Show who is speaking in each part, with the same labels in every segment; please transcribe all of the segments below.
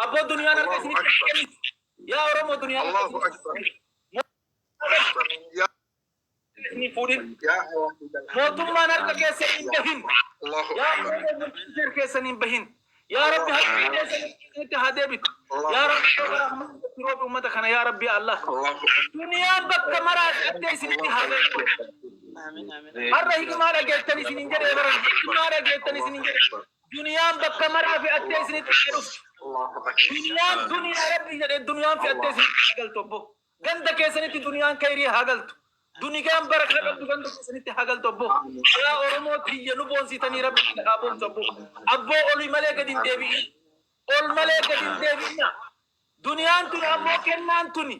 Speaker 1: Abboo duniyaan harka
Speaker 2: Allahu
Speaker 1: isinitti
Speaker 2: akbar.
Speaker 1: kennitu. Yaa Oromoo duniyaan harka
Speaker 2: Allahu
Speaker 1: isinitti
Speaker 2: akbar.
Speaker 1: isin fuudhin.
Speaker 2: Yaa waahidal
Speaker 1: Mootummaan harka keessan hin bahin.
Speaker 2: Allahu
Speaker 1: Yaa
Speaker 2: akbar.
Speaker 1: Oromoo bulchiinsa harka keessan hin bahin. Yaa Rabbi harka keessan isinitti haa deebitu. Yaa Rabbi roobi uummata kana yaa Rabbi Allah.
Speaker 2: Allahu akbar.
Speaker 1: Duniyaan bakka maraa dhattee isinitti haa galtu. Har'a hikmaa dhageettan isinin jedhee baran hikmaa dhageettan isinin jedhee. Duniyaan bakka maraa fe'attee isinitti haa dhuftu.
Speaker 2: Allahu akbar.
Speaker 1: Duniyaan duniyaa Rabbi jedhee duniyaan fe'attee isinitti haa galtu obbo. Ganda keessanitti duniyaan kayrii haa galtu. Duniyaan baraka qabdu ganda keessanitti haa galtu obbo. Yaa Oromoo tiyya nu boonsitanii Rabbi isin haa boonsu obbo. Abboo olii malee gadi hin deebi'in. Ol malee gadi hin deebi'ina. Duniyaan tuni ammoo kennaan tuni.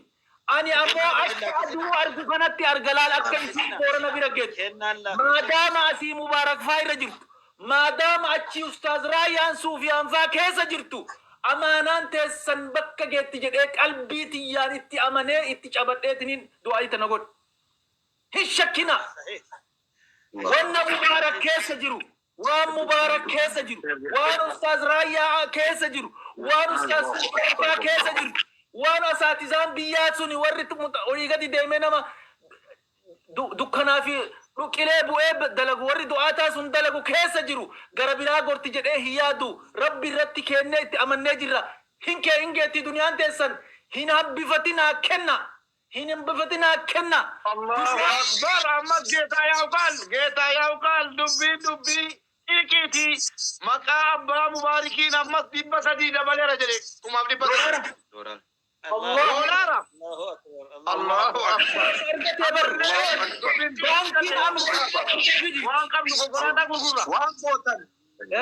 Speaker 1: Ani ammoo akka aduu argu kanatti arga laal akka isiin Boorana bira geettu.
Speaker 3: Kennaan lafa.
Speaker 1: Maadaama asii Mubaarak faa irra jirtu, maadaama achii Ustaaz Raayyaan Suufiyaan faa keessa jirtu, amaanaan teessan bakka geetti jedhee qalbii tiyyaan itti amanee itti cabadheetiniin du'aa'ii tana godhe. Hin shakkinaa. Wanna Mubaarak keessa jiru, waan Mubaarak keessa jiru, waan Ustaaz Raayyaa keessa jiru, waan Ustaaz Suufiyaan faa keessa jiru, waan asaatizaan biyyaa suni warri olii gadi deemee nama dukkanaa fi qilee bu'ee dalagu warri du'aataa sun dalagu keessa jiru gara biraa gorti jedhee hin yaadu. Rabbi irratti kennee itti amannee jirra. Hin kee hin geetti duniyaan teessan hin hambifatinaa kenna. Hin hambifatinaa kenna.
Speaker 4: Allahu akbar. Ammas Geetaa Yaawqaal, Geetaa Yaawqaal, dubbii dubbii xiiqiiti. Maqaa abbaa Mubaarikiin ammas 300 dabaleera jedhe, 1300. Doolaara.
Speaker 3: Allahu akbar.
Speaker 2: Allahu akbar.
Speaker 1: Argatee bar
Speaker 4: Dubbiin
Speaker 1: baankiin amri
Speaker 4: waan qabnu konkolaataa gurgurra.
Speaker 2: Waan gootan,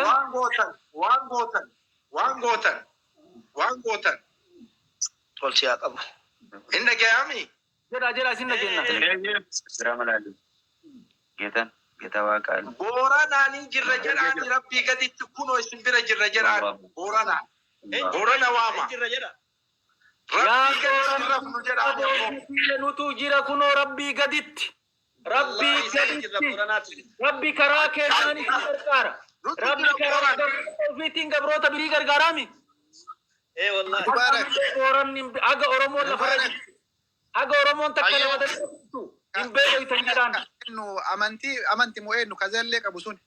Speaker 2: waan gootan, waan gootan, waan gootan, waan gootan.
Speaker 3: Tolchiyaa qabu.
Speaker 2: Hin dhagayami?
Speaker 1: Jedha jedha isin dhageenya.
Speaker 5: Geetan Geetaa Waaqaa.
Speaker 2: Booranaan hin jirra jedhaani Rabbii gaditti kunoo isin bira jirra jedhaan Booranaan. Boorana waama.
Speaker 3: Jirra jedha.
Speaker 2: Rabbii gaditti rafnu jedhaani ammoo.
Speaker 1: Nutu jira kunoo Rabbii gaditti. Rabbii
Speaker 3: Wallahi isin jirra
Speaker 1: gaditti.
Speaker 3: Booranaati.
Speaker 1: Rabbi karaa kennaan isin gargaara.
Speaker 2: Nutu
Speaker 1: Rabbi
Speaker 2: jira
Speaker 1: karaa
Speaker 2: Booranaan.
Speaker 1: gabroota ofiitiin gabroota birii gargaaraami.
Speaker 3: Eh wallahi.
Speaker 6: Mubarak.
Speaker 1: Booranni haga Oromoon lafarra
Speaker 6: Mubarak.
Speaker 1: jirtu. Haga Oromoon takka
Speaker 4: Ayyee.
Speaker 1: lama jirtu. Hin beekoytan jedhaan.
Speaker 6: Eenyu amantii amanti moo eenyu kazellee qabu sun.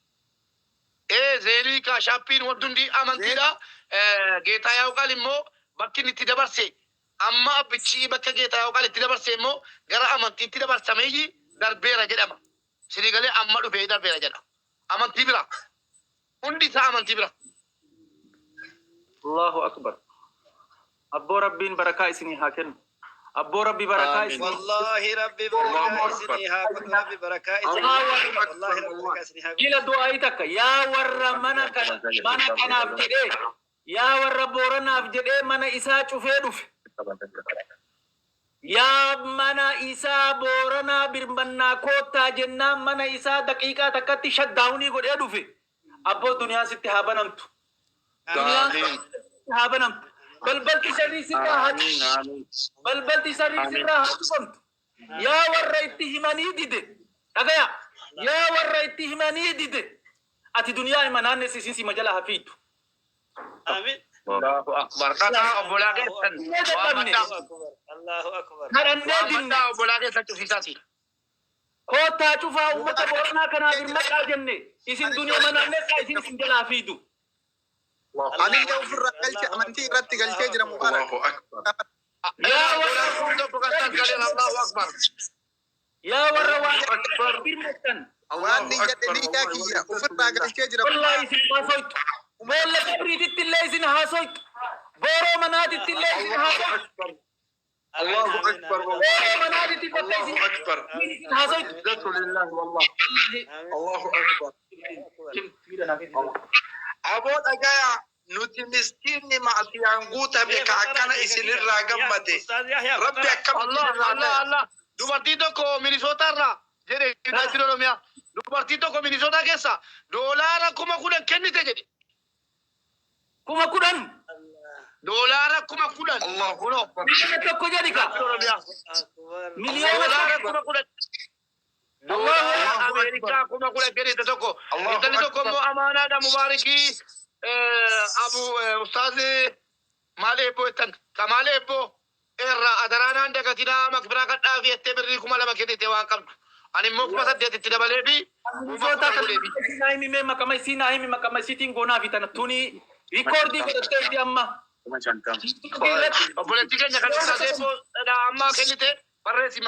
Speaker 4: Ee zeelii kaashaappiin wanti hundi amantiidha. Geetaa Yaawqaal immoo bakki inni itti dabarse amma abbichi bakka Geetaa Yaawqaal itti dabarse immoo gara amantiitti dabarsameeyyi darbeera jedhama. Sinii galee amma dhufee darbeera jedha. Amantii bira. Hundi isaa amantii bira.
Speaker 1: Allahu akbar. Abboo Rabbiin barakaa isinii haa kennu. Abboo Rabbi barakaa isinii.
Speaker 3: Wallahi Rabbi barakaa isinii haa godhu. Rabbi barakaa isinii haa godhu. Wallahi Rabbi barakaa isinii haa godhu.
Speaker 1: Jila du'aayii takka yaa warra mana kana mana kanaaf jedhee yaa warra Booranaaf jedhee mana isaa cufee dhufe. Yaa mana isaa Booranaa birmannaa koottaa jennaan mana isaa daqiiqaa takkatti shutdownii godhee dhufe. Abboo duniyaan sitti haa banamtu. Duniyaan sitti haa banamtu. Balbalti sharrii sirraa haa
Speaker 5: Amiin amiin.
Speaker 1: Balbalti sharrii sirraa haa cufamtu. Yaa warra itti himanii dide. Dhagaya. Yaa warra itti himanii dide. Ati duniyaa hima naannessa isin sima jala hafiitu.
Speaker 3: Amin.
Speaker 4: Allahu akbar. Dhaqaa obbolaa keessan
Speaker 1: Kadhannee dadhabne.
Speaker 4: waammadhaa.
Speaker 3: Allahu akbar. Allahu akbar.
Speaker 1: Kadhannee dinne.
Speaker 4: Waammadhaa obbolaa keessan cufsiisaati.
Speaker 1: Koottaa cufaa uummata Booranaa kanaaf hirmadhaa jenne. Isin duniyaa naannessaa isin isin jala hafiitu.
Speaker 6: Anillee ofirraa galchee amantii irratti galchee jira Mubarak.
Speaker 2: Allahu akbar.
Speaker 1: Yaa warra
Speaker 4: Doolaara 1000 kan taas galeera. Allahu akbar.
Speaker 1: Yaa warra waan birmattan.
Speaker 6: Waan ni jedhe niyyaa kiyya ofirraa galchee jira
Speaker 1: Wallahi
Speaker 6: Mubarak.
Speaker 1: isin haasoytu. Boolla qabriititti illee isin haasoytu. Booroo manaatitti illee isin haasoytu.
Speaker 2: Allahu akbar.
Speaker 1: Booroo manaatitti bakka isin
Speaker 2: Allahu akbar.
Speaker 1: isin haasoytu.
Speaker 2: Izzatu lillahi wallah. Allahu akbar. Aboo dhagaya nuti miskiinni ma'asiyaan guutame ka akkana isinirraa gammade. Rabbi akkamitti
Speaker 4: Allah
Speaker 2: irraa
Speaker 4: Allah
Speaker 2: ta'e.
Speaker 4: Allah. Dubartii tokko Minisootaa irraa jedhe Yuunaayitid Oromiyaa. Dubartii tokko Minisootaa keessa doolaara 10,000 kennite jedhe.
Speaker 1: 10,000.
Speaker 4: Doolaara 10,000.
Speaker 2: Allahu
Speaker 4: Kunoo.
Speaker 2: akbar.
Speaker 1: 1 miliyoona jedhi ka.
Speaker 4: Yuunaayitid Oromiyaa.
Speaker 3: Akbar.
Speaker 1: Miliyoona
Speaker 4: Doolaara
Speaker 1: tokko.
Speaker 4: 10,000. Doolaara Ameerikaa 10,000 kennite tokko.
Speaker 2: Allahu
Speaker 4: Intalli tokko
Speaker 2: akbar.
Speaker 4: immoo amaanaadha Mubaarikii Abu Ustaazi Maal eebboo jettan? Kamaal eebboo irraa adaraa naan dagatinaa makbiraa kadhaafi jettee birrii 2000 kennite waan qabdu. Ani immoo 8000 itti dabalee fi kuma
Speaker 1: Minnesota
Speaker 4: 10 godheefi.
Speaker 1: kana naa himi mee maqama isii naa himi maqama isiitiin goonaafi tana tuni rikoordii godhatteetti amma.
Speaker 5: 50,000.
Speaker 1: Tiiktookii irratti
Speaker 4: Obboleettii keenya kan ustaaz eebboo amma kennite barreessi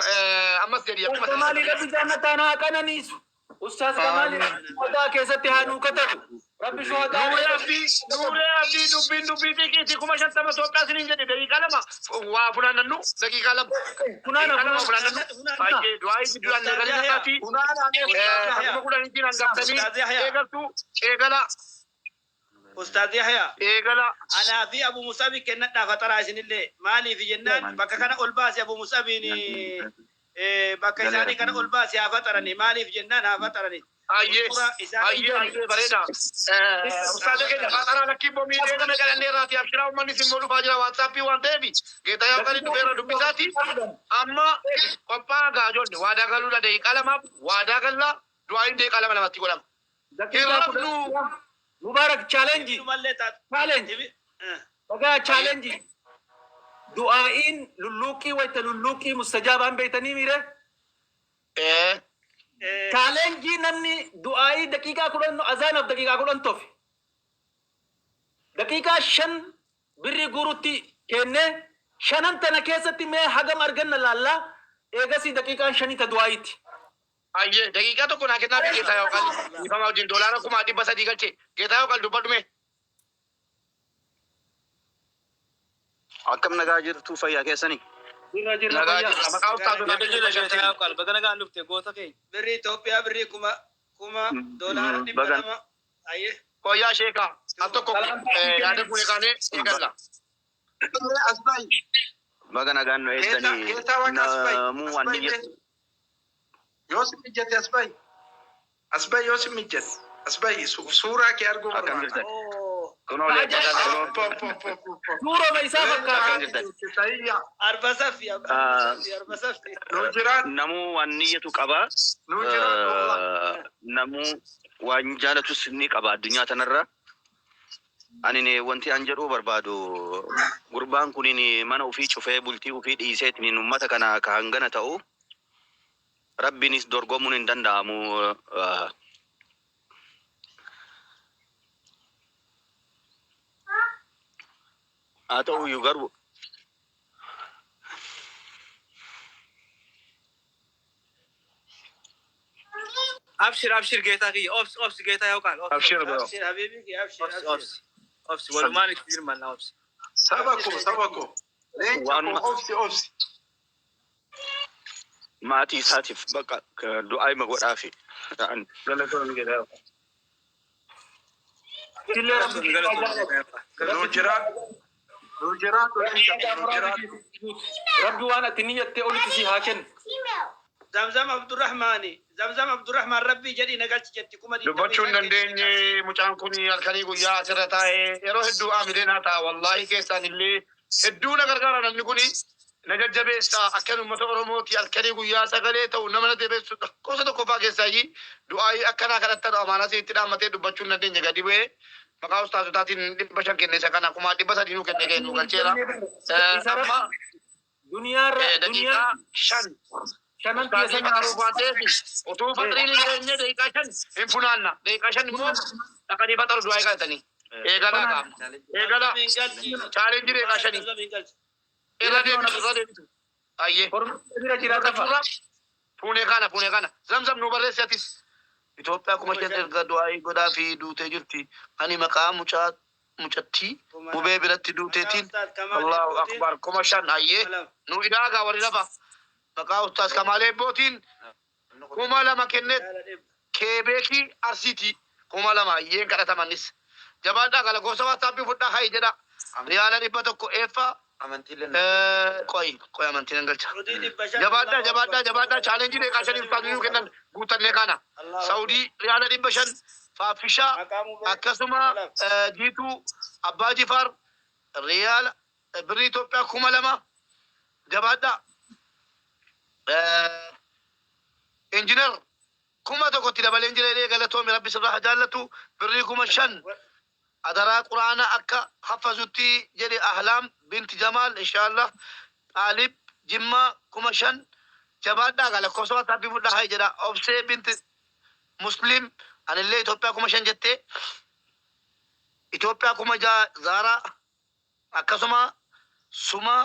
Speaker 4: ammas jedhi akkuma
Speaker 1: Ustaaz Kamaalii Rabbi jaannataan haa qananiisu. Ustaaz Kamaalii Rabbi shuhadaa keessatti haa nuu katabu. Rabbi shuhadaa
Speaker 4: Nuuree
Speaker 1: keessatti
Speaker 4: Abdii, Nuuree Abdii dubbiin dubbii xiqiiti 50,000 Itoophiyaa isiniin jedhe daqiiqaa lama waa funaannannu daqiiqaa lama
Speaker 1: funaana
Speaker 4: daqiiqaa lama
Speaker 1: funaana.
Speaker 4: funaannannu baay'ee du'aayii gidduudhaan
Speaker 3: Ustaaz
Speaker 4: eegalii
Speaker 3: Yahya.
Speaker 4: naqaatii
Speaker 2: Funaanaa mee funaanaa.
Speaker 4: 10,000tiin hangaftanii
Speaker 3: Ustaaz Yahya.
Speaker 4: eegaltu eegala
Speaker 3: Ustaaz Yahya.
Speaker 4: eegala
Speaker 3: Anaa fi Abu Musabi kennadhaa faxaraa isinillee maaliif jennaan bakka kana ol baase Abu Musabiin bakka isaanii kana ol baase haa faxarani maaliif jennaan haa faxarani.
Speaker 4: Ayyee
Speaker 3: Suuraa isaa
Speaker 4: ayyee ayyee bareeda. Ustaaza keenya faaxaraa lakkii immoo miidhee nama galannee irraati abshiraa uummanni simmoo dhufaa jira waatsaappii waan ta'eef geetaa yaa kan dhufeera dubbisaati. Amma qophaa'aa gaa ijoollee waadaa galuudha daqiiqaa lamaaf waadaa gallaa du'aayin daqiiqaa lama lamatti godhama.
Speaker 1: Daqiiqaa
Speaker 4: Hin
Speaker 1: 10.
Speaker 4: rafnu.
Speaker 1: Mubarak challenge.
Speaker 3: Mallee taatu.
Speaker 1: Challenge. Dhagaa challenge. Du'aa'iin lulluuqqii wayita lulluuqqii mustajaabaan beeytanii miire.
Speaker 4: Ee
Speaker 1: Challenge namni du'aa'ii daqiiqaa 10 azaanaaf daqiiqaa 10 tofe. Daqiiqaa 5 birrii guurutti kennee shanan tana keessatti mee hagam arganna laallaa eegasii daqiiqaan shanii ta du'aa'iiti.
Speaker 4: Ayyee daqiiqaa tokko naa kennaa fi geetaa yookaan dhiifama wajjin doolaara 300,000 galche geetaa yookaan dubbadhume.
Speaker 5: Akkam nagaa jirtu fayyaa keessanii?
Speaker 1: Jirra jirra
Speaker 4: Nagaa
Speaker 1: fayyaa.
Speaker 4: jirra maqaa ustaazotaa
Speaker 7: Jira geetaa yaaqal baga nagaan dhufte goota keenya.
Speaker 3: Birrii Itoophiyaa birrii kuma kuma doolaara dhibba
Speaker 5: Baga
Speaker 3: lama. Ayyee.
Speaker 4: Qoyyaa sheekaa al tokko yaada fuune kaanee eegalla.
Speaker 2: As bahi.
Speaker 5: Baga nagaan nu
Speaker 2: Geetaa
Speaker 5: eegdanii
Speaker 2: geetaa waaqa as bahi.
Speaker 5: namuu
Speaker 2: As
Speaker 5: waan
Speaker 2: bahi
Speaker 5: niyyatu.
Speaker 2: mee. Yoo si mijjate as bahi. As bahi yoo si mijjate. As bahi suuraa kee arguu
Speaker 5: Akkam
Speaker 2: barbaada.
Speaker 5: jirtan?
Speaker 3: Oo.
Speaker 5: Kunoolee baga
Speaker 2: Op,
Speaker 5: nagaan
Speaker 2: op, op, op, op.
Speaker 1: Suuroma isaa
Speaker 2: Leenca
Speaker 1: fakkaata.
Speaker 5: Akkam
Speaker 2: haati
Speaker 5: jirtan?
Speaker 2: duute tahiyya.
Speaker 3: Arba saffi arba saffi arba saffi.
Speaker 2: Nuu jiraadhu.
Speaker 5: Namuu waan niyyatu qaba.
Speaker 2: Nuu jiraadhu wallah.
Speaker 5: Namuu waan jaalatus ni qaba addunyaa tanarra. Ani wanti an jedhuu barbaadu gurbaan kunin mana ofii cufee bultii ofii dhiiseetiin uummata kana ka hangana ta'u rabbiinis dorgomuun hin danda'amu. Haa ta'uyyuu garuu
Speaker 7: Abshir abshir geetaa kiyya obsi obsi geetaa yookaan obsi
Speaker 4: Abshir bro.
Speaker 3: Abshir habibi kiyya abshir
Speaker 7: obsi
Speaker 3: abshir.
Speaker 7: obsi obsi walumaan itti jirmanna obsi.
Speaker 2: Saba koo saba koo. Leenca koo
Speaker 5: waanuma
Speaker 2: obsi obsi.
Speaker 5: maatii isaatiif bakka du'aa ima godhaafi.
Speaker 4: Galatoon geetaa yookaan.
Speaker 1: Illee rabbi
Speaker 7: Galatoon galatoon geetaa yookaan.
Speaker 2: Nuu
Speaker 7: Galatoon.
Speaker 2: jiraadhu. Nuu jiraadhu leenca koo nuu jiraadhu.
Speaker 1: Rabbi waan ati niyyattee olitti si haa kennu.
Speaker 3: Zamzam Abdurrahmaani. Zamzam Abdurrahmaan rabbii jedhii na galchi jetti kuma digdamii
Speaker 4: Dubbachuu hin
Speaker 3: shan kennite
Speaker 4: dandeenye
Speaker 3: qabsi.
Speaker 4: mucaan kun halkanii guyyaa asirra taa'ee yeroo hedduu aamilee naa ta'a wallaahi keessaan illee hedduu na gargaara namni kun na jajjabeessa akkan uummata Oromooti halkanii guyyaa sagalee ta'u nama na jabeessu lakkoofsa tokkoffaa keessaayyii du'aayii akkanaa kadhattan amaanaa itti dhaammatee dubbachuu hin dandeenye gadi bu'ee maqaa ustaazotaatiin 500 kenne isa kana 300,000 nuu kenne kennu galcheera.
Speaker 1: Isa
Speaker 4: Amma
Speaker 1: rabbi duniyaarra duniyaa
Speaker 4: daqiiqaa 5
Speaker 1: shanan tiyya
Speaker 4: Ustaazii
Speaker 1: san
Speaker 4: faxaruu waan ta'eef utuu faxariin hin geenye daqiiqaa 5 hin funaanna. Daqiiqaa 5 immoo dhaqanii faxaru du'aa eegalatanii. Eegalaa qaama. Eegalaa.
Speaker 3: Zamzamiin galchi.
Speaker 4: Chaalenjii daqiiqaa 5.
Speaker 3: Zamzamiin galchi.
Speaker 4: Irra deebitu irra deebitu. Ayyee.
Speaker 1: Horma bira jira dafa.
Speaker 4: Dubbachurraa fuunee kana fuunee kana. Zamzam nu barreessi atis. Itoophiyaa kuma
Speaker 3: Kuma
Speaker 4: shan
Speaker 3: shan.
Speaker 4: erga du'aayii godhaa fi duutee jirti. Ani maqaa mucaa mucattii
Speaker 3: Kuma
Speaker 4: mubee
Speaker 3: lama.
Speaker 4: biratti
Speaker 3: Maqaa
Speaker 4: duuteetiin
Speaker 3: Ustaaz Kamaal
Speaker 4: Allahu
Speaker 3: Eebbootiin
Speaker 4: akbar 5000 ayyee
Speaker 3: 2000.
Speaker 4: nu idaagaa warri lafa. Maqaa Ustaaz Kamaal Eebbootiin 2000 kennee
Speaker 3: Yaala dhibba.
Speaker 4: keebeekii arsiitii 2000 ayyeen kadhatamanis. Jabaadhaa kala gosa waatsaappii fudhaa hayi jedha. Riyaala 100 eeffa qoy qoy amantiin nan galcha.
Speaker 3: Rudii 500.
Speaker 4: Jabaadhaa
Speaker 3: Allahu
Speaker 4: jabaadhaa
Speaker 3: akbar.
Speaker 4: jabaadhaa chaalenjii daqiiqaa shanii ustaaz nuu kennan guutannee kana.
Speaker 3: Allahu akbar.
Speaker 4: Saudii riyaala 500 faaffishaa
Speaker 3: Maqaa mubee
Speaker 4: akkasuma
Speaker 3: 2000.
Speaker 4: jiituu abbaa jifaar riyaala birrii Itoophiyaa 2000 jabaadhaa. Injiinar 1000tti dabalee injiinar galatoome rabbi sirraa haa jaallatu birrii 5000 Adaraa Qur'aana akka haffazutti jedhe Ahlaam bint Jamaal inshallah Xaalib Jimmaa 5000 jabaadhaa gaa lakkoofsa WhatsApp fudhaa hay jedha Obsee bint Muslim anillee Itoophiyaa 5000 jettee Itoophiyaa 6000 Zaaraa Akkasuma suma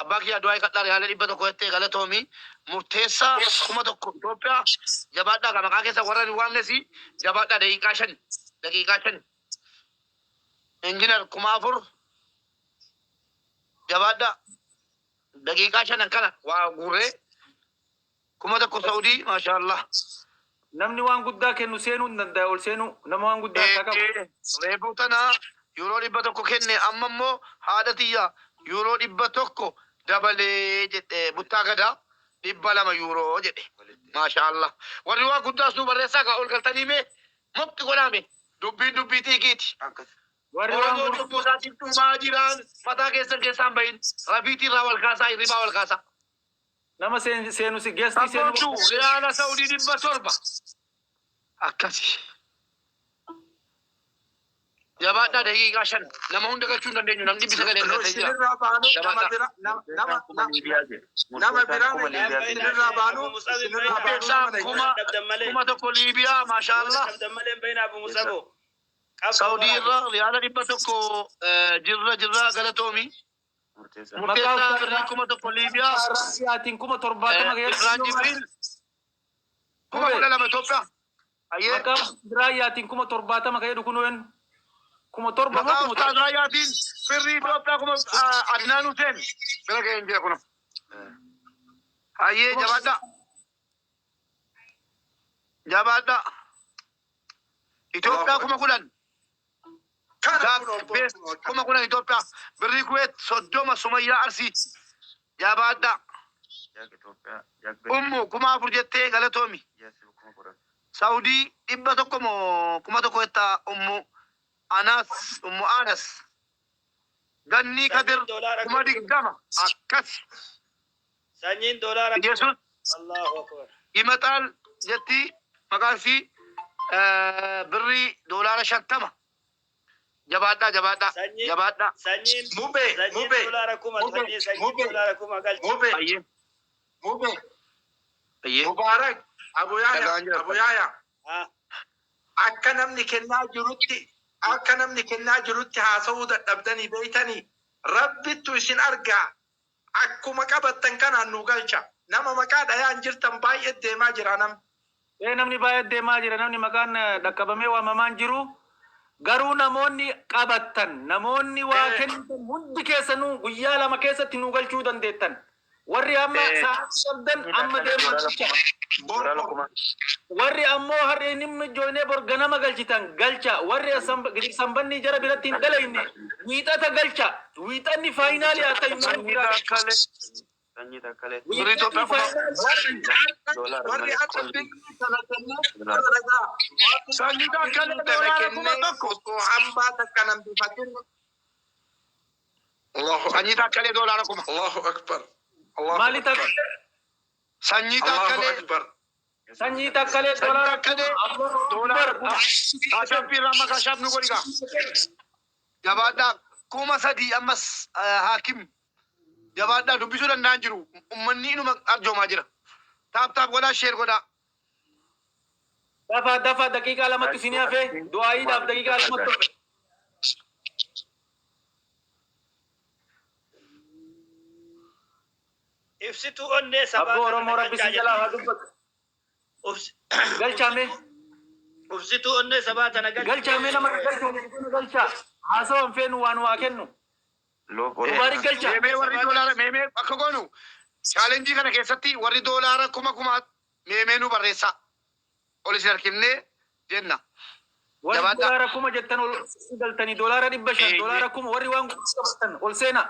Speaker 4: abbaa kiyyaa du'aayi kadhaa riyaala 100 jettee galatoomi murteessaa 1000 Itoophiyaa jabaadhaa ka maqaa keessa warra hin waamnesi jabaadhaa daqiiqaa 5 daqiiqaa 5 injinar 4000 jabaadhaa daqiiqaa shanan kana waa guurree 1000 Saudii maashaallah.
Speaker 1: Namni waan guddaa kennu seenuu hin dandaya ol seenuu nama waan guddaa harkaa qabu.
Speaker 4: Ee reefuu tana yuuroo 100 kenne amma immoo haadha tiyya yuuroo 100 dabalee jedhe buttaa gadaa 200 yuuroo jedhe maashaallah warri waan guddaas nuu barreessaa kaa ol galtanii mee moqqi godhaa mee dubbiin dubbii xiiqiiti.
Speaker 1: Warri waan
Speaker 4: Oromoo cubbuu isaatiif dhumaa jiraan mataa keessan keessaa hin bahin rabiitii irraa wal kaasaa hirribaa wal kaasaa.
Speaker 1: Nama seenu si guestii seenu
Speaker 4: Sabboontuu riyaala Saudii 700 akkasi. Jabaadhaa daqiiqaa 5 nama hunda galchuu hin dandeenyu namni 900
Speaker 2: Nu
Speaker 4: ergatee jira.
Speaker 2: isinirraa baanu nama
Speaker 4: Jabaadhaa.
Speaker 2: bira nama nama
Speaker 5: Murteessaan kuma Liibiyaa jedhe.
Speaker 2: nama
Speaker 5: Murteessaan
Speaker 2: biraa
Speaker 5: kuma Liibiyaa jedhe.
Speaker 2: isinirraa baanu isinirraa baanu
Speaker 4: Murteessaa
Speaker 2: nama
Speaker 4: kuma
Speaker 3: Dhabdan malee.
Speaker 4: 1000 Liibiyaa maashaallah.
Speaker 3: Dhabdan malee hin bahin Abu Musabo. Qabsoo
Speaker 4: Saudii
Speaker 3: waraabbi.
Speaker 4: irra riyaala 100 jirra jirra galatoomi.
Speaker 1: Maqaa
Speaker 4: Murteessaa
Speaker 1: ustaaz
Speaker 4: birrii 1000 Liibiyaa.
Speaker 1: Raayyaatiin 70,000
Speaker 4: Irraan Jibriil kuma
Speaker 1: Mube.
Speaker 4: 12 Itoophiyaa. Ayyee.
Speaker 1: Maqaa ustaaz Raayyaatiin 70,000 ka jedhu kunoo eenyu? 7,000 moo
Speaker 4: Maqaa
Speaker 1: kuma
Speaker 4: ustaaz
Speaker 1: torba?
Speaker 4: Raayyaatiin birrii Itoophiyaa kuma Adnaan Huseen bira ga'een jira kunoo. Ayyee jabaadhaa. Jabaadhaa. Itoophiyaa 10,000.
Speaker 2: Kana
Speaker 4: Zaak
Speaker 2: kunoo abboo
Speaker 4: Bees
Speaker 2: kunoo akkana.
Speaker 4: 10,000 Itoophiyaa. Birrii Kuweet 30 Sumayyaa Arsii. Jabaadhaa.
Speaker 5: Jaak Itoophiyaa Jaak Bees
Speaker 4: Ummu 4000 jettee galatoomi.
Speaker 5: Yaasir 10,000.
Speaker 4: Saudii 100 moo 1000 jettaa Ummu Anas Ummu Anas. Gannii Kadir
Speaker 3: Sanyiin doolaara
Speaker 4: kuma
Speaker 3: kuma.
Speaker 4: 20 akkasi.
Speaker 3: Sanyiin doolaara kuma.
Speaker 4: Yesus
Speaker 3: Allahu akbar.
Speaker 4: Imaxaal jetti maqaan isii birrii doolaara 50. Jabaadhaa jabaadhaa
Speaker 3: Sanyiin
Speaker 4: jabaadhaa.
Speaker 3: sanyiin
Speaker 2: Mube
Speaker 3: sanyiin
Speaker 2: mube
Speaker 3: doolaara kuma
Speaker 2: mube
Speaker 3: sanyii sanyiin
Speaker 2: mube
Speaker 3: doolaara kuma galchi.
Speaker 2: mube
Speaker 4: Ayyee
Speaker 2: mube
Speaker 4: ayyee
Speaker 2: Mubarak Abu Yahya
Speaker 4: dhagaan jira.
Speaker 2: Abu Yahya
Speaker 3: Ah.
Speaker 2: akka namni kennaa jirutti akka namni kennaa jirutti haasa'uu dadhabdanii beeytanii rabbittu isin argaa akkuma qabattan kanaan nu galcha nama maqaa dhayaan jirtan baay'ee deemaa jira nam
Speaker 1: Ee namni baay'ee deemaa jira namni maqaan dhaqqabamee waamamaan jiru. Garuu namoonni qabattan namoonni waa kennitan hundi keessanuu guyyaa lama keessatti nu galchuu dandeettan. Warri amma sa'aatii qabdan amma deemaa galcha.
Speaker 5: Doolaara kuma.
Speaker 1: Warri ammoo har'a hin mijoonee bor ganama galchitan galcha. Warri sanbanni jara biratti hin dalayne wiixata galcha. Wiixanni faayinaalii haa ta'u namni
Speaker 4: Sanyii
Speaker 1: biraa.
Speaker 4: taakkalee.
Speaker 5: Sanyii taakkalee.
Speaker 4: Birrii Itoophiyaa kuma.
Speaker 2: warri
Speaker 5: Doolaara
Speaker 2: warri
Speaker 5: malee
Speaker 2: akka
Speaker 5: qalbii.
Speaker 2: birrii sana kennee
Speaker 5: Doolaara.
Speaker 2: warra dhagaa warri
Speaker 4: Sanyii
Speaker 2: birrii
Speaker 4: taakkalee
Speaker 2: sana
Speaker 4: doolaara kuma
Speaker 2: kennee
Speaker 4: tokko.
Speaker 2: osoo hambaa takka nan bifatin Allahu
Speaker 4: Sanyii
Speaker 2: akbar
Speaker 4: taakkalee doolaara kuma.
Speaker 2: Allahu akbar Allahu
Speaker 1: Maali
Speaker 2: akbar
Speaker 1: takka
Speaker 4: Sanyii
Speaker 2: Allahu
Speaker 4: taakkalee.
Speaker 2: akbar
Speaker 1: sanyii takkalee
Speaker 4: Sanyii
Speaker 1: doolaara
Speaker 4: taakkalee
Speaker 1: kuma.
Speaker 4: doolaara kuma. Kaashaaf irraa amma kaashaaf nu godhi gaa. Jabaadhaa 3000 ammas haakim jabaadhaa dubbisuu danda'an jiru. Ummanni inuma arjoomaa jira. Taap taap godhaa sheer godhaa.
Speaker 1: Dafa dafa daqiiqaa lamatu isinii hafe du'aayiidhaaf daqiiqaa lamatu hafe.
Speaker 3: Ibsituu onnee sabaa
Speaker 1: Abboo
Speaker 3: kana
Speaker 1: Oromoo
Speaker 3: na
Speaker 1: rabbi
Speaker 3: galchaa
Speaker 1: si jalaa haa
Speaker 3: jetti.
Speaker 1: dubbatu.
Speaker 3: Obs-
Speaker 1: Galchaa mee
Speaker 3: Obsituu onnee sabaa tana galchi
Speaker 1: galchaa mee nama galchaa galchaa haasawa hin feenu waan waa kennu.
Speaker 5: Loof Oromoo.
Speaker 1: Mubaarik galchaa.
Speaker 4: Meemee warri doolaara meemee akka goonu chaalenjii kana keessatti warri doolaara kuma kuma meemee nu barreessaa. Ol isin harkifnee jenna.
Speaker 1: Warri
Speaker 4: Jabaadhaa.
Speaker 1: doolaara kuma jettan ol galtanii doolaara 500 doolaara kuma warri waan guddaa qabattan ol seena.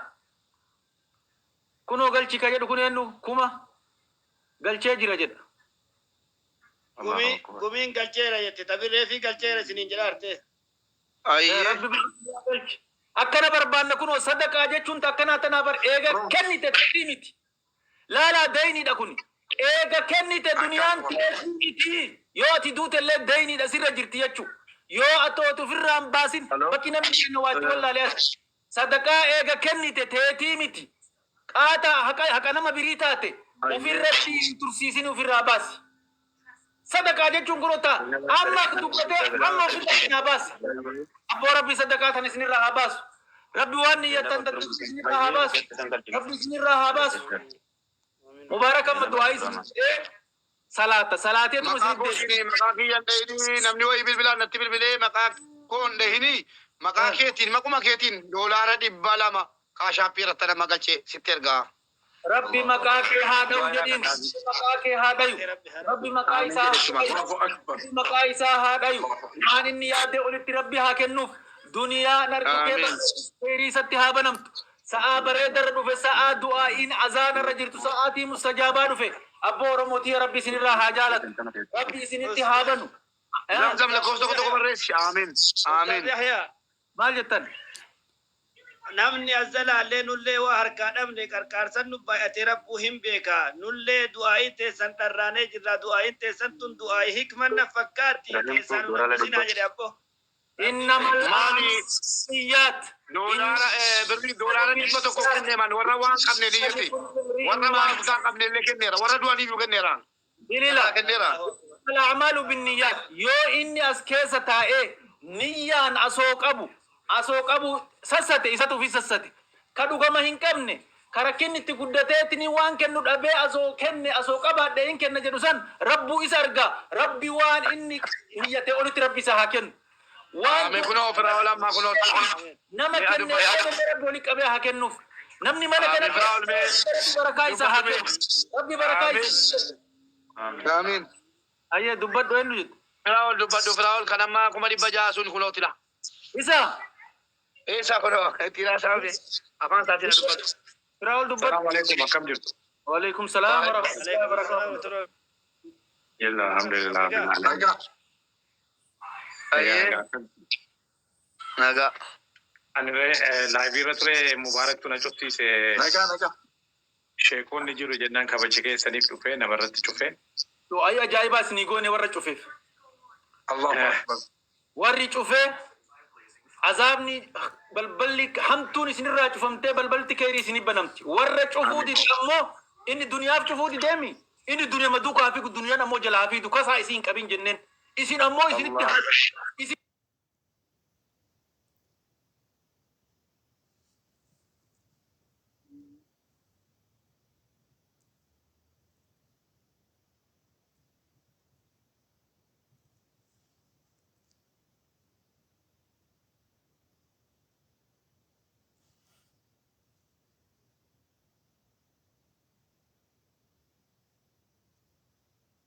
Speaker 1: Kunoo galchi ka jedhu kun eenyu kuma galchee jira jedha.
Speaker 5: Allahu
Speaker 3: Gumii
Speaker 5: akbar.
Speaker 3: gumiin galcheera jette tabirree fi galcheera isiniin jedha arte.
Speaker 4: Ayyee.
Speaker 1: Rabbi biraa galchi. Akkana barbaanna kunoo sadaqaa jechuun akkanaa tanaa bar eega kennite teetii miti. Laalaa dayniidha kun. Eega kennite duniyaan teetii miti. Yoo ati duute illee dayniidha sirra jirti jechuudha. Yoo atooti ofirraa hin baasin bakki namni kenna waa itti wallaalee as. Sadaqaa eega kennite teetii miti. Qaata haqa haqa nama birii taate ofirratti hin tursiisin ofirraa baasi. Sadaqaa jechuun kunoo ta amma dubbatee amma ofirraa isin haa baasu. Abboo Rabbi sadaqaa tan isinirraa haa baasu. Rabbi waan niyyattan tattutti isinirraa haa baasu. Rabbi isinirraa haa baasu. Mubaarak amma du'aa isin jedhee salaata. Salaateetuma
Speaker 4: Maqaa
Speaker 1: isinit deebi'a.
Speaker 4: kootiin maqaa kiyyan dhahini namni wayii bilbilaan natti bilbilee maqaa koon dhahini maqaa keetiin maquma keetiin $200 kaashaappii irratti nama galchee sitti ergaa.
Speaker 1: Rabbi maqaa kee haa dhayu jedhiin. Rabbi maqaa kee haa dhayu. Rabbi maqaa isaa haa dhayu. Rabbi maqaa isaa haa dhayu. Waan inni yaadee olitti Rabbi haa kennuuf. Duniyaan harka kee
Speaker 4: Aamiin.
Speaker 1: kheyrii isatti haa banamtu. Sa'aa bareeda irra dhufe, sa'aa du'aa'iin azaana irra jirtu, sa'aatii mustajaabaa dhufe. Abboo Oromoo tiyya Rabbi isinirraa haa jaalatu. Rabbi isinitti haa banu.
Speaker 4: Zamzam lakkoofsa tokko tokko barreessi. Aamiin. Aamiin.
Speaker 3: Ustaaz Yahya.
Speaker 1: Maal jettan?
Speaker 3: Namni as jalaallee nullee waa harkaa dhabne qarqaarsan nu baay'ate Rabbuu hin beeka nullee du'aa'iin teessan dharraanee jirra du'aa'iin teessan tun du'aa'ii hikman na fakkaatti keessaa nu dubbisinaa jedhe abbo.
Speaker 1: Innamal
Speaker 4: Maali
Speaker 1: a'maalu binniyaat.
Speaker 4: doolaara birrii $100 kenne man warra waan qabne ni jette. Warra waan kutaa qabne illee kenneera. Warra du'aniif kenneera.
Speaker 1: Bilila.
Speaker 4: Irraa kenneera.
Speaker 1: Innamal a'maalu binniyaat. Yoo inni as keessa taa'ee niyyaan asoo qabu asoo qabu sassate isatu ofii sassate. Ka dhugama hin qabne ka rakkinni itti guddateetini waan kennu dhabee asoo kenne asoo qabaadhe hin kenna jedhu san Rabbuu isa arga. Rabbi waan inni niyyatee olitti Rabbi isa haa kennu. Waan
Speaker 4: Aamiin kunoo Firaa'ol ammaa kunoo.
Speaker 1: nama
Speaker 4: Mee
Speaker 1: kenne
Speaker 4: dubbadhu.
Speaker 1: Rabbi oli qabee haa kennuuf. Namni mana kana
Speaker 4: Aamiin Firaa'ol mee
Speaker 1: Rabbi barakaa isaa haa
Speaker 4: dubbadhu mee.
Speaker 1: kennu. Rabbi barakaa
Speaker 4: Aamiin.
Speaker 1: isaa.
Speaker 4: Aamiin.
Speaker 1: Ayyee dubbadhu eenyu jettu?
Speaker 4: Firaa'ol dubbadhu Firaa'ol kan ammaa 600,000 sun kunooti la.
Speaker 1: Isa.
Speaker 4: Eessa kunoo ittiin haasa'ame afaan isaatiin haa dubbatu.
Speaker 1: Firaa'ol dubbadhu.
Speaker 8: Salaamu alaikum, akkam jirtu?
Speaker 1: Waalaikum salaam wa rahmatullahi wa barakatuh.
Speaker 8: Yalla, alhamdulillah, rabbil alamin.
Speaker 6: Nagaa.
Speaker 4: Ayyee
Speaker 8: Akkam.
Speaker 4: Nagaa.
Speaker 8: Ani live irra ture Mubaaraktu na cufsiise.
Speaker 6: Nagaa nagaa.
Speaker 8: Sheekonni jiru jennaan kabaja keessaniif dhufee namarratti cufee.
Speaker 1: Du'aayii ajaa'ibaa isinii goone warra cufeef.
Speaker 6: Allahu akbar.
Speaker 1: Warri cufee azaabni balballi hamtuun isinirraa cufamtee balbalti kheyrii isinii banamti. Warra cufuu dide ammoo inni duniyaaf cufuu dideemi. Inni duniyaa duukaa fiigu duniyaan ammoo jalaa fiidu kasaa isin hin qabin jenneen. Isin ammoo isinitti haa isin